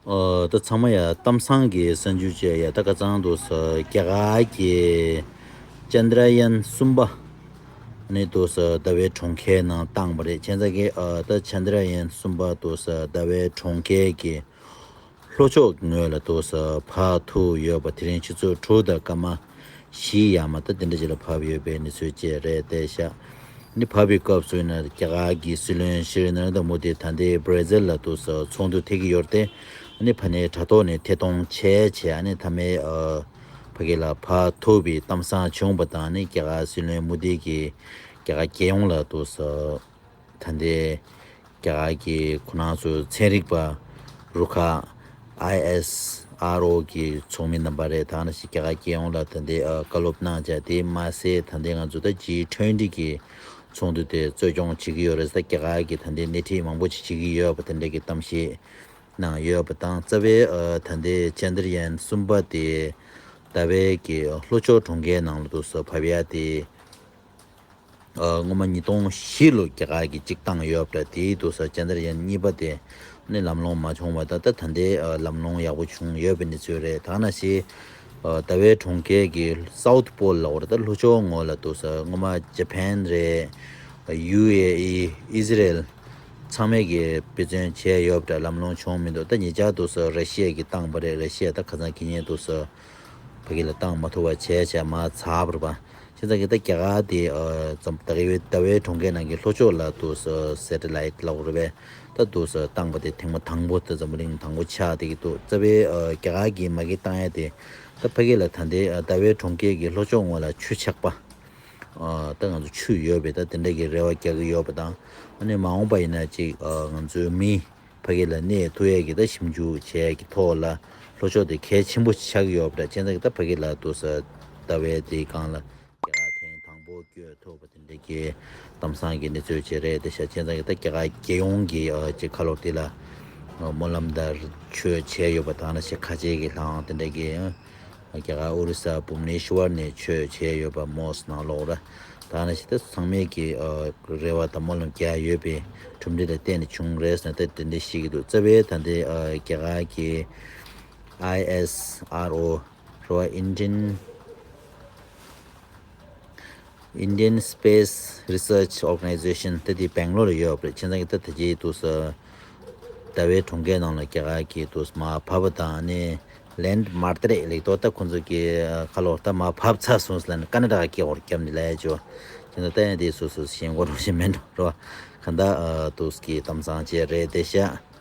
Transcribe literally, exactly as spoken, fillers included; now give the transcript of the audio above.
ཨོ། ད་ཚང་མ་ཡ་གཏམ་བཟང་གི་གསར་འགྱུར་བཅས་ཡ། ད་ཁ་སང་དུ་ས་རྒྱ་གར་གྱི་ཅན་དྲ་ཡན་གསུམ་པ་ནི་དུ་ས་ཟླ་བའི་གྲོང་ཁྱེར་ནང་བཏང་བ་རེད། བྱས་ཙང་གི་ཨ་ད་ཅན་དྲ་ཡན་གསུམ་པ་དུ་ས་ཟླ་བའི་གྲོང་ཁྱེར་གྱི་ལྷོ་ཕྱོགས་ངོས་ལ་དུ་ས་ཕར་ཐུག་ཡོད་པ། དེ་རིང་ཆུ་ཚོད་དྲུག་དང་སྐར་མ་བཞི་ཡར་མར་ད་དེ་འདྲ་ཅིག་ལ་བབས་ཡོད་པའི་གནས་ཚུལ་བཅས་རེད་བསྡད་ཤག་ནི་བབས་པའི་སྐབས་སུ་ཡིན་ན་རྒྱ་གར་གྱི་སྲིད་བློན་ཤྲི་ནར་ནྡྲ་མོ་དི་ད་ལྟའི་བྷར་ཛིལ་ལ་དུ་ས་ཚོགས་འདུ་ཐེབས་ཀྱི་ཡོད་རེད་དེ། ནི་ཕ་ནས་དྲ་ཐོག་ནས་ཐད་གཏོང་བྱས་བྱས། ནི་མཐའ་མའི་ཨ་ཕ་གི་ལ་ཕར་ཐུག་པའི་གཏམ་བཟང་བྱུང་བ་དང་། ནི་རྒྱ་གར་སྲིད་བློན་མོ་དི་གིས་རྒྱ་གར་རྒྱལ་ཡོངས་ལ་དུ་ས་ད་ལྟའི་རྒྱ་གར་གྱི་ཁོ་རང་ཚོའི་ཚན་རིག་པ་རུ་ཁག་ཨའི་ཨེས་ཨར་ཨོ་གི་ཚོགས་མི་རྣམ་པ་རེད། ད་ནང་བཞིན་རྒྱ་གར་རྒྱལ་ཡོངས་ལ་ད་ལྟའི་ཨ་བཀའ་སློབ་གནང་བྱས། དེ་མ་ཟད་ད་ལྟའི་ང་ཚོ་ད་ཇི་ཊུ་ཝེན་ཊི་གི་ཚོགས་འདུ་དེ་གཙོ་སྐྱོང་བྱེད་ཀྱི་ཡོད་རེད། ད་རྒྱ་གར་གྱི་ད་ལྟའི་སྣེ་ཁྲིད་མང་པོ་ཅིག་བྱེད་ཀྱི་ཡོད་པ་དེ་འདྲ་གི་གཏམ་བཤད་གནང་ཡོད་པ་དང་། རྩ་བའི་ཨ་ད་ལྟའི་ཅན་དྲ་ཡན་གསུམ་པ་དེ་ཟླ་བའི་གི་ལྷོ་ཕྱོགས་གྲོང་ཁྱེར་ནང་ལ་དུ་ས་བབས་ཡ་དེ། ཨ་སྔོན་མ་ཉིས་སྟོང་བཞི་ལོ་རྒྱ་གར་གྱིས་གཅིག་བཏང་ཡོད་པ་འདྲ། དེའི་དུ་ས་ཅན་དྲ་ཡན་གཉིས་པ་དེ་ནི་ལམ་ལྷོང་མ་བྱུང་བ་དང་། ད་ད་ལྟའི་ཨ་ལམ་ལྷོང་ཡག་པོ་བྱུང་ཡོད་པའི་གནས་ཚུལ་རེད། ད་ནང་བཞིན་ཨ་ཟླ་བའི་གྲོང་ཁྱེར་གྱི་སའུཐ་པོལ་ལབ་པ་རེད། ད་ལྷོ་ཕྱོགས་ངོས་ལ་དུ་ས་སྔོན་མ་ཇ་པན་རེད། ཡུ་ཨེ་ཨི། ཨི་ཟི་རེལ། ཚང་མས་ཀྱི་དཔེ་མཚོན་བྱས་ཡོད་པ་འདྲ། ལམ་ལྷོང་བྱུང་མི་འདུག་ད་ཉེ་ཆར་དུ་ས་ར་ཤི་ཡ་གིས་བཏང་བ་རེད། ར་ཤི་ཡ་ད་ཁ་སང་ཁེ་ཉེན་དུ་ས་ཕ་གི་ལ་བཏང་མ་ཐུབ་པ་བྱས་བྱས་མར་ཚར་བ་རེད་པ། བྱས་ཙང་གི་ད་རྒྱ་གར་དེ་ཨ་ཙམ་ད་གི་ཟླ་བའི་གྲོང་ཁྱེར་ནང་གི་ལྷོ་ཕྱོགས་ལ་དུ་ས་སེ་ཊི་ལའིཊ་ལབ་དགོས་རེད་པས། ད་དུ་ས་བཏང་པ་དེ་ཐེངས་མ་དང་པོ་དེ་འཛམ་བུ་གླིང་དང་པོ་ཆགས་བསྡད་ཀྱི་འདུག་རྩ་བའི་ཨ་རྒྱ་གར་གྱིས་མ་གི་བཏང་ཡ་དེ་ད་ཕ་གི་ལ་ད་ལྟའི་ཨ་ཟླ་བའི་གྲོང་ཁྱེར་གྱི་ལྷོ་ཕྱོགས་ངོས་ལ་ཆུ་ཆགས་པ། ཨ་ད་ང་ཚོ་ཆུ་ཡོད་པའི་ད་དེ་འདྲ་གི་རེ་བ་རྒྱག་གི་ཡོད་པ་དང་། ཨ་ནི་མ་འོངས་པ་ཡིན་ན་ཅིག་ཨ་ང་ཚོའི་མི་ཕ་གི་ལ་གནས་ཐུབ་ཡས་ཀྱི་ད་ཞིབ་འཇུག་བྱེད་ཡས་ཀྱི་ཐོག་ལ་ལྷོ་ཕྱོགས་དེ་གལ་ཆེན་པོ་ཆགས་ཀྱི་ཡོད་པ་འདྲ། བྱས་ཙང་གི་ད་ཕ་གི་ལ་དུ་ས་ཟླ་བའི་དེའི་སྒང་ལ་རྒྱ་གར་ཐེངས་དང་པོ་བསྐྱོད་ཐུབ་པ་དེ་འདྲ་གི་གཏམ་བཟང་གི་གནས་ཚུལ་ཅིག་རེད་བསྡད་ཤག་བྱས་ཙང་གི་ད་རྒྱ་གར་རྒྱལ་ཡོངས་ཀྱི་ཨ་ཅིག་ཁ་ལོ་དེ་ལ་ཨ་སྨོན་ལམ་དང་ཆོས་བྱས་ཡོད་པ་དང་། ནང་བཞིན་ཁ་ཆེ་གི་ལྷ་ཁང་དེ་འདྲ་གི་ཨ་རྒྱ་གར་ཨོ་རི་ས་བྷུ་ཝ་ནེ་ཤྭར་ནས་ཆོས་བྱས་ཡོད་པ་མོ་སི་ནང་ལོགས་ར། ད་ནང་བཞིན་ད་ཚང་མས་ཀྱི་ཨ་རེ་བ་དང་སྨོན་ལམ་རྒྱག་ཡོད་པའི་གྲུབ་འབྲས་ལ་བརྟེན་ནས་བྱུང་རེད་ཟེར་ནས་ད་དེ་འདྲ་བཤད་ཀྱི་འདུག་རྩ་བའི་ད་ལྟའི་ཨ་རྒྱ་གར་གྱི་ཨའི་ཨེས་ཨར་ཨོ་རེད་པ། Indian Indian Space Research Organization དེ་དེ་སྦེང་ལོར་ལ་ཡོད་པ་རེད། བྱས་ཙང་གི་ད་དེ་རྗེས་དུ་ས་ཟླ་བའི་གྲོང་ཁྱེར་ནང་ལ་རྒྱ་གར་གྱི་དུ་ས་མར་བབས་པ་དང་། ཨ་ནི་ལེན་ཌི་མར་ཏི་རེད་ལེགས་ཏོ། ད་ཁོང་ཚོ་གི་ཁ་ལོ་ད་མར་བབས་ཚར་སོང་ཟེར་ལབ་ནས་ཀ་ན་ཊ་ཀ་སྐད་ཧོར་རྒྱབ་ནས་ལབ་ཡ་ཅོ། བྱས་ཙང་ད་ཡང་དེ་སོ་སོ་ཞེན་གོ་རོ་ཞེན་མེད་འགྲོ་རོ། ག་ད་དུ་ས་གི་གཏམ་བཟང་བཅས་རེད་བསྡད་ཤག